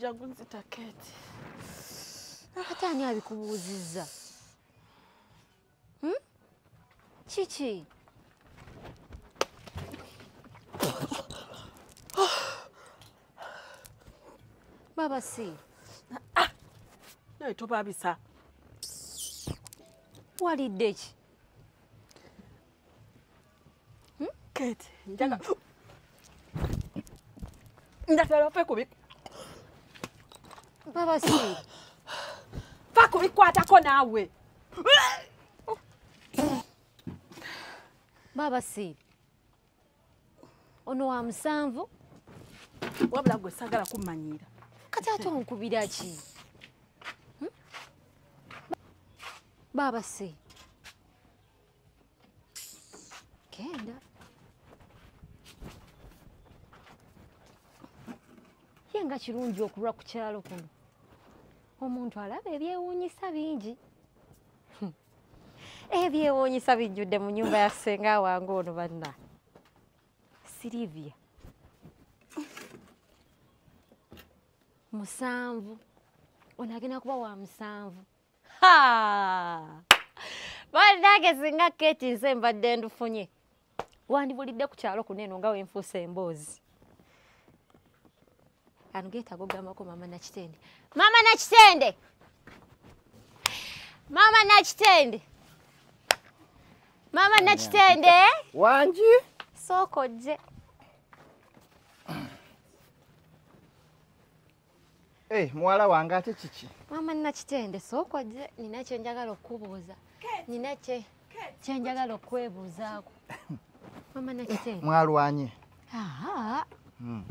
Omusujja gunzita Kate. Ate ani abikubuuzizza? Kiki? Baba si. Naye tobabisa. Walidde ki? Kate, njagala. Njagala ofe kubi. Baba si. Fa kubikwatako naawe. Baba si. Ono wa 7. Wabula gwe sagala kumanyira. Kati ate onkubira ki? Baba si. Genda. Ye nga kirungi okulwa ku kyalo kuno. Omuntu alaba ebyewuunyisa bingi. Ebyewuunyisa bijjudde mu nnyumba ya ssenga wange ono banna. Silivia. 7. Ono agenda kuba wa 7. Ha! Bannange singa Kate nze mbadde ndufunye. Wandibulidde ku kyalo kuno eno nga wenfuuse emboozi. Ano geetaaga okugambako Mama Nakitende. Mama Nakitende! Mama Nakitende! Mama Nakitende! Wangi? Sooka ojje. Muwala wange ate kiki? Mama Nakitende, sooka ojje. Nina kye njagala okukubuuza. Nina kye njagala okwebuuzaako. Mama Nakitende. Mwalwanye. Aha.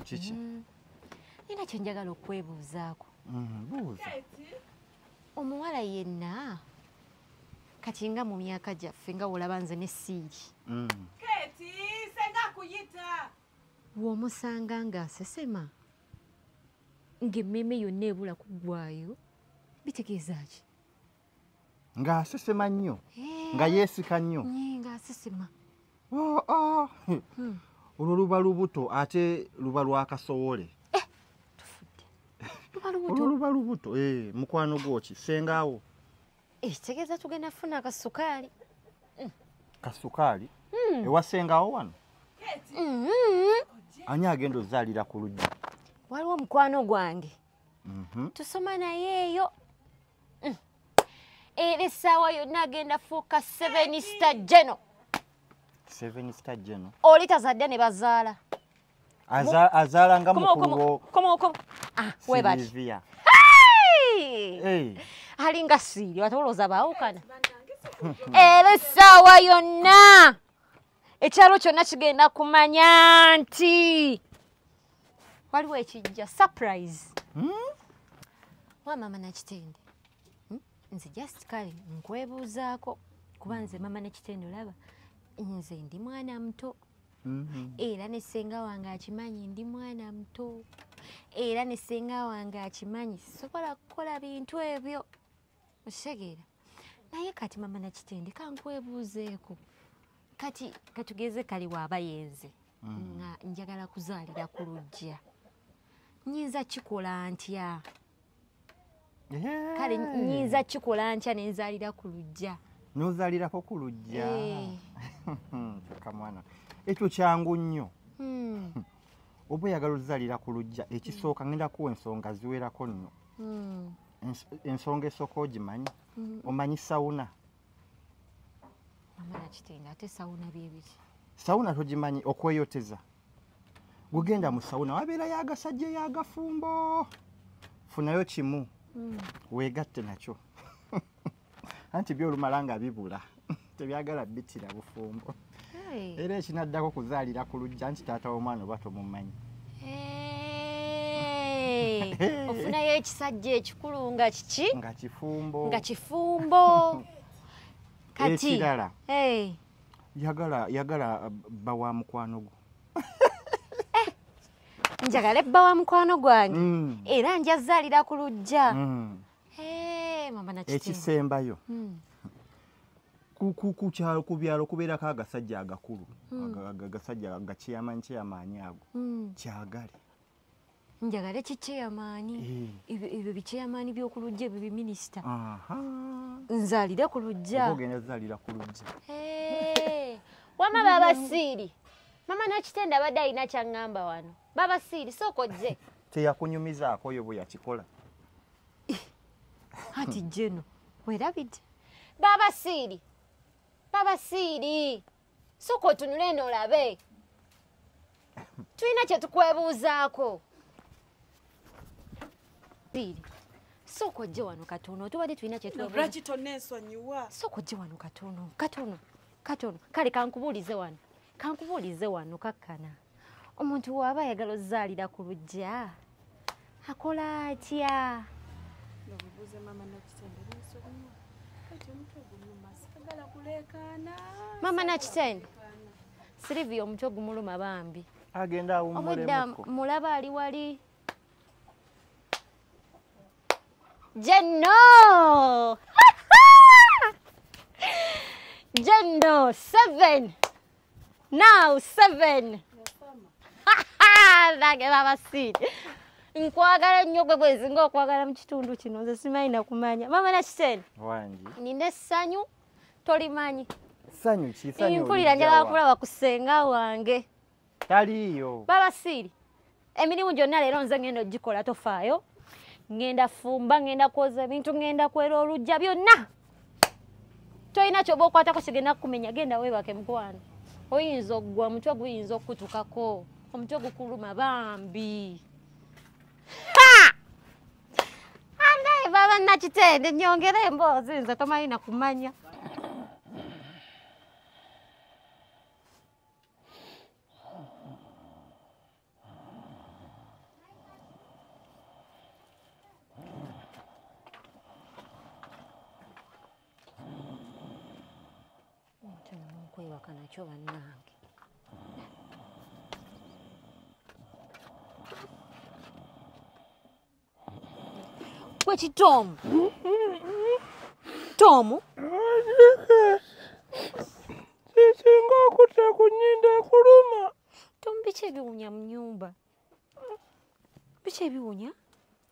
Kiki? Nina kye njagala okwebuuzaako. Buuza. Omuwala yenna kati nga mu myaka gyaffe nga wolaba nze ne Siiri. Kate, senga kuyita. W'omusanga ng'asesema ng'emmeeme yonna ebula kuggwayo bitegeeza ki? Ng'asesema nnyo, nga yeesika nnyo. Ng'asesema. Olwo luba lubuto ate luba lwa kasowole. Tufudde. Luba lubuto. Olwo luba lubuto. Mukwano gwo ki? Ssengaawo. Kitegeeza tugenda kufuna akasukaali. Kasukaali? Ewa ssengaawo wano? Ani agenda ozaalira ku luggi? Waliwo mukwano gwange. Tusoma naye eyo. Era essaawa yonna agenda fuuka 7 star general. 7 star general. Oli tazadde ne bazaala. Azaala nga mukulu wo. Komo. Webali. Silivia. Hey! Alinga Siiri, atolooza baawukana. Era essaawa yonna ekyalo kyonna kigenda kumanya nti waliwo ekijja surprise. Wa Mama Nakitende. Nze just kale nkwebuuzaako kuba nze Mama Nakitende olaba nze ndi mwana muto. Era ne ssenga wange akimanyi ndi mwana muto. Era ne ssenga wange akimanyi sisobola kukola bintu ebyo. Okitegeera? Naye kati Mama Nakitende kankwebuuzeeko. Kati katugeze kale waaba yenze nga njagala kuzaalira ku luggya. Nnyinza kikola ntya? Kale nnyinza kikola ntya ne nzaalira ku luggya? N'ozaalirako ku luggya? Kyokka mwana, ekyo kyangu nnyo. Oba oyagala ozaalira ku luggya, ekisooka ngenda kuwa ensonga ziwerako nno. Ensonga esooka ogimanyi? Omanyi sawuna? Mama Nakitende, ate sawuna bye biki? Sawuna togimanyi? Okweyoteza. Gugenda mu sawuna wabeerayo agasajja ey'agafumbo. Funayo kimu weegatte nakyo. Anti byolumala nga bibula. Tebyagala bitira bufumbo. Era ekinaddako kuzaalira ku luggya nti taata w'omwana oba tomumanyi. Ofunayo ekisajja ekikulu nga kiki? Nga kifumbo. Nga kifumbo. Kati ekirala. Yagala bba wa mukwano gwo. Njagala bba wa mukwano gwange. Era njazaalira ku luggya. Mama Nakitende. Ekisembayo. Ku byalo kubeerako agasajja agakulu. Agasajja gakyeyamaanyi kyeyamaanyi ago. Kyagale. Njagala kikyeyamaani. Ebyo bikyeyamaani by'oku luggya ebyo biminisita. Nzaalire ku luggya. Ogenda zaalira ku luggya. Wama baba Siiri. Mama Nakitende abadde alina kyaŋŋamba wano. Baba Siiri sooka ojje. Teyakunyumizaako oyo bwe yakikola. Anti jeno werabidde. Baba Siiri. Baba Siiri. Sooka otunule eno olabe. Tulina kye tukwebuuzaako. Siiri. Sooka ojje wano katono. Tubadde tulina kye tukwebuuza. Lwaki tonnensonyiwa? Sooka ojje wano katono. Katono. Katono. Kale kankubuulize wano. Kankubuulize wano kakkana. Omuntu bw'aba ayagala ozaalira ku luggya akola atya? Nobuuze mama Nakitende nensonyiwa. Kati omutwe guluma saagala kuleekaana. Mama Nakitende. Silivia omutwe gumuluma bambi. Agenda awummulemuko. Mulaba ali wali. Jenno! Jenno 7. Now 7. Nange baba Siiri. Nkwagala nnyo gwe bwezinga okwagala mu kitundu kino nze simanyi na kumanya. Mama Nakitende. Wangi. Nina essanyu tolimanyi. Ssanyu ki? Ssanyu. Mpulira njagala kulaba ku ssenga wange. Taliiyo. Baba Siiri. Emirimu gyonna leero nze ngenda ogikola tofaayo. Ngenda fumba, ngenda kwoza ebintu, ngenda kwera oluggya byonna. Tolina ky'oba okwatako kigenda kukumenya, genda weebake mukwano. Oyinza oggwa, omutwe guyinza okukutukako. Omutwe gukuluma bambi. Ha! Anaye baba Nakitende nyongere emboozi nze tomanyi na kumanya. Okwebaka nakyo bannange. Gwe kitoomu. Toomu. Kisinga okutta ku nnyindo ekuluma. Toomu biki ebiwunya mu nnyumba? Biki ebiwunya?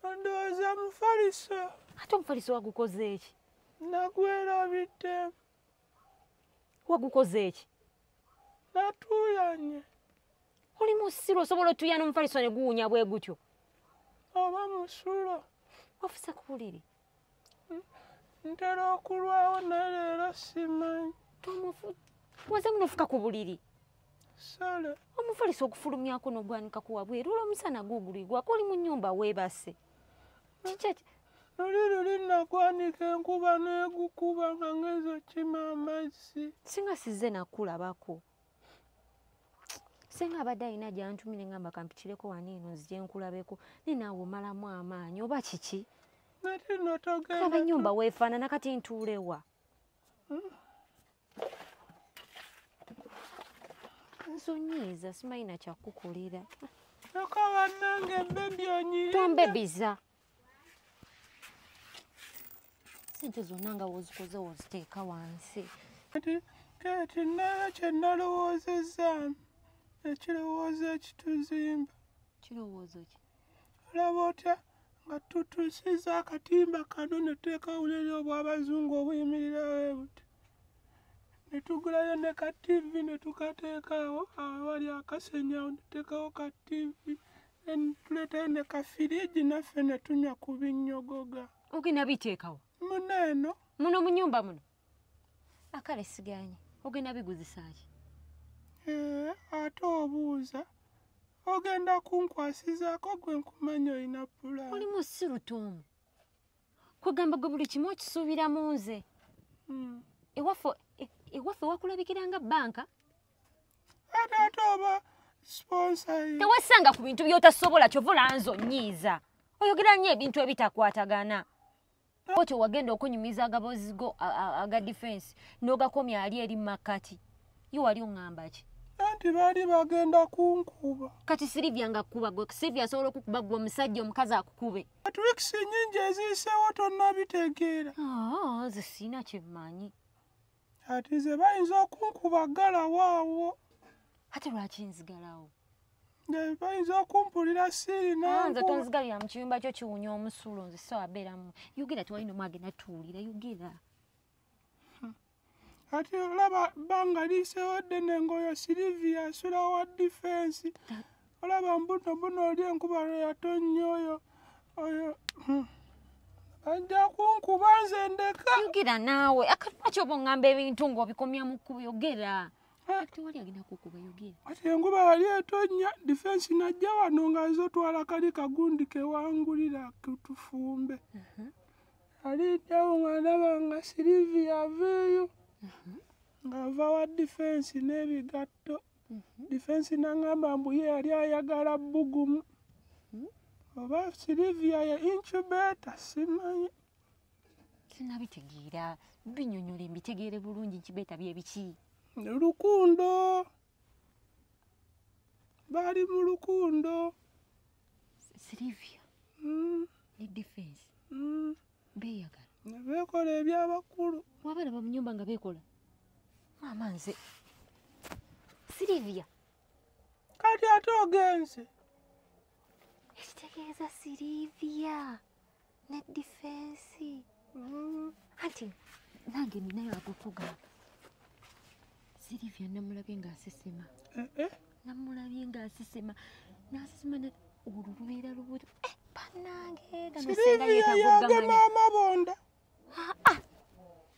Ndowooza mufaliso. Ate omufaliso wagukoze eki? Nagwerabidde. Wagukoze eki? Natuuyanye. Oli musiru osobola otuuyana omufaliso ne guwunya bwe gutyo? Oba musulo. Wafuse ku buliri? Ntera okulwawo naye leero simanyi. Tomufu waze munofuka ku buliri? Sale. Omufaliso ogufulumyako n'ogwanika ku wabweru olw'omusana guguligwako oli mu nnyumba weebase. Kiki? Luli nagwanika enkuba n'egukuba nga ngenze okukima amazzi. Singa sizze nakulabako. Singa abadde alina gy'antumire ngamba kampikireko wano eno nzije nkulabeko naye naawe omalamu amaanyi oba kiki? Nati nno togenda. Laba ennyumba weefaanana kati ntuule wa? Nsonyiiza simanyi na kyakukolera. Kyokka bannange bebi onyiridde. Tombebiza. Ssente zonna nga w'ozikoze w'oziteeka wansi. Kati naye kye nalowoozezza ekirowoozo ekituzimba. Kirowoozo ki? Olaba otya nga tutuusizza akatimba kano ne tuteekawo eri obw'abazungu obuyimirirawo buti. Ne tugulayo ne ka ttivi ne tukateekaawo awali akasenyi awo ne tuteekawo ka ttivi ne tuleetayo ne ka firiigi naffe ne tunywa ku binnyogoga. Ogenda biteekawo? Muno eno. Muno mu nnyumba muno? Akale siganye. Ogenda biguzisa ki? Ate obuuza. Ogenda kunkwasizaako gwe nkumanya olina pulaani. Oli musiru Toomu. Kwegamba gwe buli kimu okisuubira mu nze. Ewaffe wakulabikira nga bbanka. Ate oba sponsor. Tewesanga ku bintu by'otasobola ky'ova olanza onnyiiza. Oyogera nnyo ebintu ebitakwatagana. Otyo wagenda okunyumiza agaboozi go aga defense n'ogakomya ali eri mu makkati. Yo wali oŋŋamba ki? Anti baali bagenda kunkuba. Kati Silivia nga kukuba gwe. Silivia asobola okukuba gwe omusajja omukazi akukube. Tricks nnyingi eziyiseewo tonnabitegeera. Nze sirina kye mmanyi. Ati nze bayinza okunkuba ggalawo awo. Ate lwaki nzigalawo? Bayinza okumpulira sirina. Nze tonzigalira mu kiyumba kyo kiwunya omusulo nze so abeeramu. Yogera tewali n'omu agenda tuwulira yogera. Ate olaba bbanga liyiseewo ddene ng'oyo Silivia asula wa difensi. Olaba mbuno buno oli enkuba lwe yatonnya oyo oyo bajja kunkuba nze ndeka. Yogera naawe lwaki oba oŋŋamba ebintu ng'obikomya mu kkubo yogera. Tewali agenda kukuba yogera. Ate enkuba yali etonnya difensi najja wano nga nze otwala kali kagundi ke wangulira tufumbe. Ali ddawo nga ndaba nga Silivia aveeyo ng'ava wa difensi n'ebigatto. Difensi n'aŋŋamba mbu ye yali ayagala bbugumu. Oba Silivia ye incubator simanyi. Sinnabitegeera binnyonnyole mbitegeere bulungi incubator bye biki? Lukundo. Bali mu lukundo. Silivia ne difensi beeyagala. Ne beekola eby'abakulu. Wabalaba mu nnyumba nga beekola. Maama nze Silivia. Kati ate ogenze. Ekitegeeza Silivia ne difensi. Anti nange ninayo ag'okugamba. Silivia namulabye ng'asesema. Namulabye ng'asesema. N'asesema olwo lubeera lubuto. Bannange gano senga Silivia yeetaaga yagema amabonda.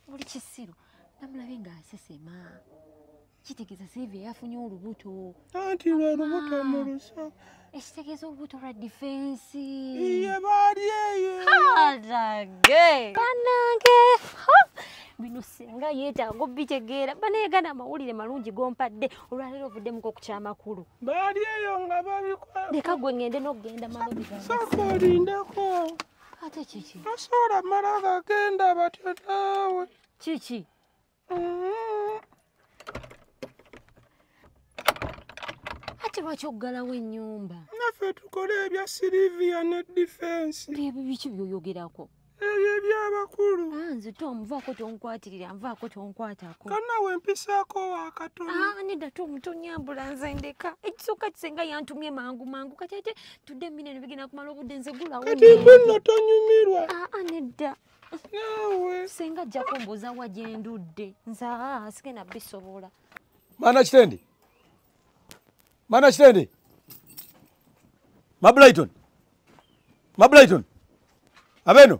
Buli kisiru namulabye ng'asesema. Kitegeeza Silivia yafunye olubuto. Anti lwe lubuto mu lusoke. Ekitegeeza olubuto lwa difensi. Iye baali eyo. Atage. Bannange. Bino senga yeetaaga obitegeera. Banneegana amawulire malungi g'ompadde olwaleero ovuddemuko ku kyamakulu. Baali eyo nga babikola. Leka gwe ŋŋende n'okugenda malo bigambo. Sooka olindeko. Ate kiki? Tosobola mala gagenda batyo naawe. Kiki? Ate lwaki oggalawo ennyumba? Naffe tukole ebya Silivia ne difensi. Ebyo biki by'oyogerako? Ebyo eby'abakulu. Nze Tom nvaako tonkwatirira nvaako tonkwatako. Kannawe mpisaako wakatono. Nedda Tom tonyambula nze ndeka. Ekisooka kisenga yantumye mangu mangu kati ate tudde emmine ne bigenda kumala obudde nze gulawo. Kati mbuno tonyumirwa. Nedda. Naawe. Senga ajja kumbuuza wa gye ndudde. Nze sigenda bisobola. Maana Kitendi. Maana Kitendi. Ma Brighton. Ma Brighton. Abeno.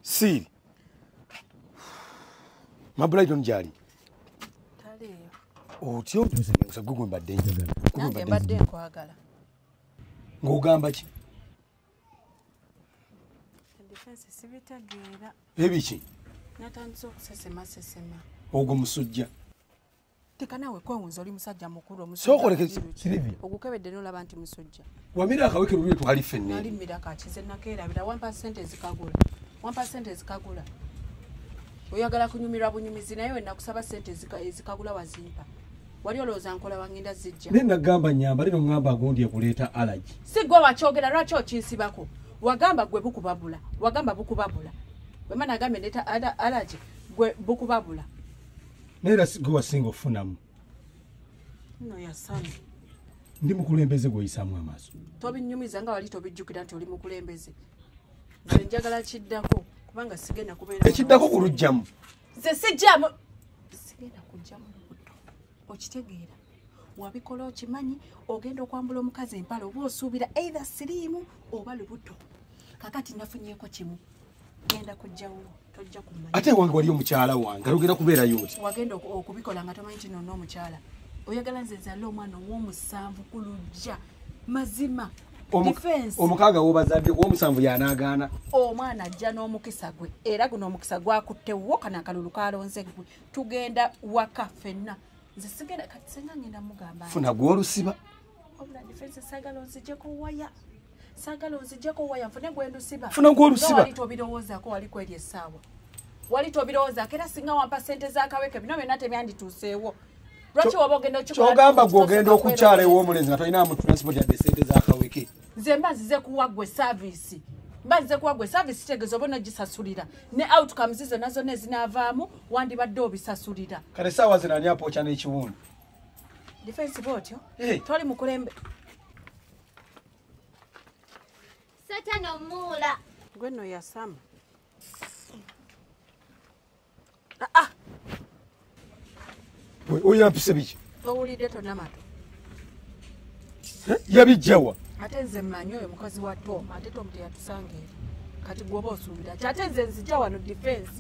Siri. Ma Brighton gyali. Taliyo. Otyo gwe mbadde njagala. Nange mbadde nkwagala. Ng'ogamba ki? Defense sibitegeera. Ebiki? Natandise okusesema sesema. Ogwo musujja. Teka naawe kwewunza oli musajja mukulu omusujja. Sookoleke Silivia. Ogukebedde n'olaba nti musujja. Wamira akaweke luli twali ffenna. Nalimira kakize nakeerabira wampa ssente ezikagula. Wampa ssente ezikagula. Oyagala kunyumirwa bunyumizi naye we nakusaba ssente ezikagula wazimpa. Wali olowooza nkola wangenda zijja. Naye nagamba nnyamba leero ŋŋamba agundi ekuleeta allergy. Si gwe wakyogera lwaki okinsibako? Wagamba gwe bukubabula. Wagamba bukubabula. Bwe mba nagambye ndeeta allergy gwe bukubabula. Naye era gwe wasinga okufunamu. Nno yasana. Ndi mukulembeze gw'oyisaamu amaaso. Tobinyumiza nga wali tobijjukira nti oli mukulembeze. Nze njagala kiddako kubanga sigenda kubeera. Ekiddako kuluggyamu. Nze sijjamu. Sigenda kuggyamu lubuto. Okitegeera. Wabikola okimanyi ogenda okwambula omukazi empale oba osuubira either siriimu oba lubuto. Kakati nafunyeeko kimu. Genda kuggyawo tojja kumanya. Ate wange waliyo omukyala wange ogenda kubeerayo oti. Wagenda okubikola nga tomanyi nti nno omukyala. Oyagala nze nzaale omwana ow'omusanvu ku luggya. Mazima. Defense. Omukaaga w'obazadde ow'omusanvu y'anaagaana. Omwana ajja n'omukisa gwe era guno omukisa gwakuttewo kano akalulu kalonze gwe. Tugenda waka ffenna. Nze sigenda kati senga ngenda mugamba. Funa gw'olusiba. Wabula defense saagala onziggyeko waya. Saagala onziggyeko waya nfune gwe ndusiba. Funa gw'olusiba. Wali tobirowoozaako wali kweri essaawa. Wali tobirowoozaako era singa wampa ssente z'akaweke bino byonna tebyandituuseewo. Lwaki woba ogenda okikola? Ky'ogamba gwe ogenda okukyala ew'omulenzi nga tolina mu transport yadde ssente z'akaweke. Nze mba nzize kuwa ggwe saaviisi. Mba nze kuwa gwe service kitegeeza oba onogisasulira. Ne outcomes zonna zonna ezinaavaamu wandibadde obisasulira. Kale essaawa zino ani apooca n'ekiwundu? Defense bw'otyo? Toli mukulembe. Satani omuula. Gwe nno yasama. Oyo yampise biki? Towulidde tonnamato. Yabijjawa. Ate nze mmanyi oyo mukazi wa Tom, ate Tom teyatusanga eri. Kati gw'oba osuubira ki? Ate nze nzija wano defense,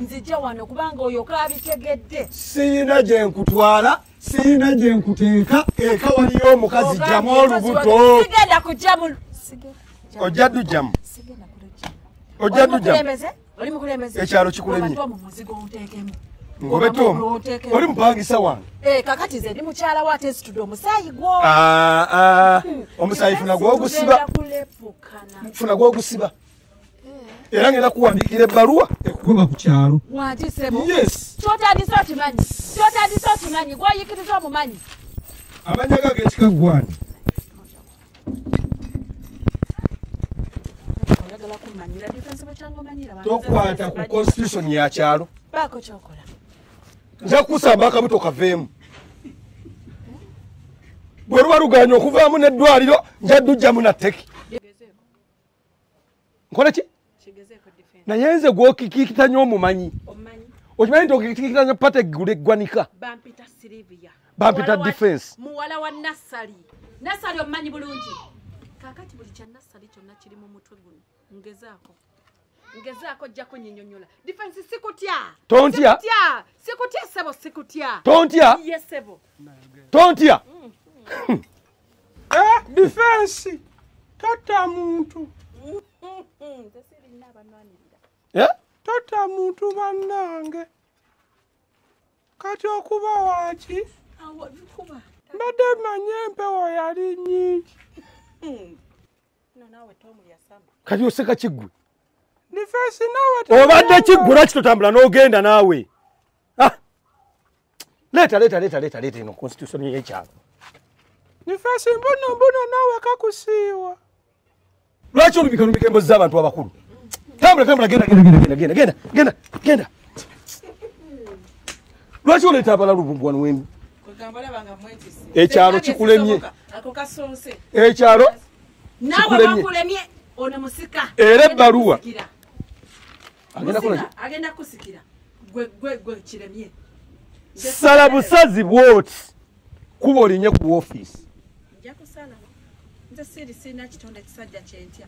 nzija wano kubanga oyo kaabitegedde. Siyina gye nkutwala, siyina gye nkuteeka, eka waliyo omukazi jjamu olubuto. Sigenda kujjamu. Ojja dujjamu. Sigenda kulujjamu. Ojja dujjamu. Oli mukulembeze? Ekyalo kikulemye. Tom muzigo onteekemu. Ngobe Tom, oli mupangisa wange. Kakati nze ndi mukyala wo ate nsitudde omusaayi gwo. Omusaayi funa gw'ogusiba. Funa gw'ogusiba. Era ngenda kuwandiikira ebbaluwa ekugoba ku kyalo. Wangi ssebo. Yes. Ky'otandise okimanyi. Ky'otandise okimanyi. Gw'oyikiriza omumanyi. Amannya ge ag'ekika ggwani. Oyagala kummanyira defense bwe omanyira. Tokwata ku constitution ya kyalo. Baako ky'okola. Nja kusamba akabuto kaveemu. Bwe luba lugaanye okuvaamu n'eddwaliro nja ddujjamu na tteki. Nkole ki? Naye nze gw'okikiikita nnyo omumanyi. Okimanyi nti okikiikita nnyo pata eggula eggwanika. Bampita Sylvia. Bampita defense. Muwala wa Nassali. Nassali omumanyi bulungi. Kaakati buli kya Nassali kyonna kiri mu mutwe guno. Ngezaako. Ngezaako ojja kunyinyonnyola. Defense sikutya. Tontya. Sikutya. Sikutya ssebo sikutya. Tontya. Ye ssebo. Tontya. Defense. Tota muntu. Tota muntu bannange. Kati okuba waaki? Mbadde mmanyi empewo yali nnyingi. Kati oseka kiggwe. Defense naawe obadde kiggwe lwaki totambula n'ogenda naawe? Leeta leeta leeta leeta leeta eno constitution y'ekyalo. Defense mbuno mbuno naawe kakusiiwa. Lwaki olubika emboozi z'abantu abakulu? Tambula tambula genda genda genda genda genda genda genda. Lwaki oleeta abalalu wano wembi? Ekyalo kikulemye. Ekyalo naawe bakulemye ono musika. Era ebbaluwa. Agenda kusikira. Gwe gwe gwe kiremye. Sala busazi bw'oti. Kuba olinye ku woofiisi. Nja kusala. Nze siri sirina kitonde kisajja kye ntya.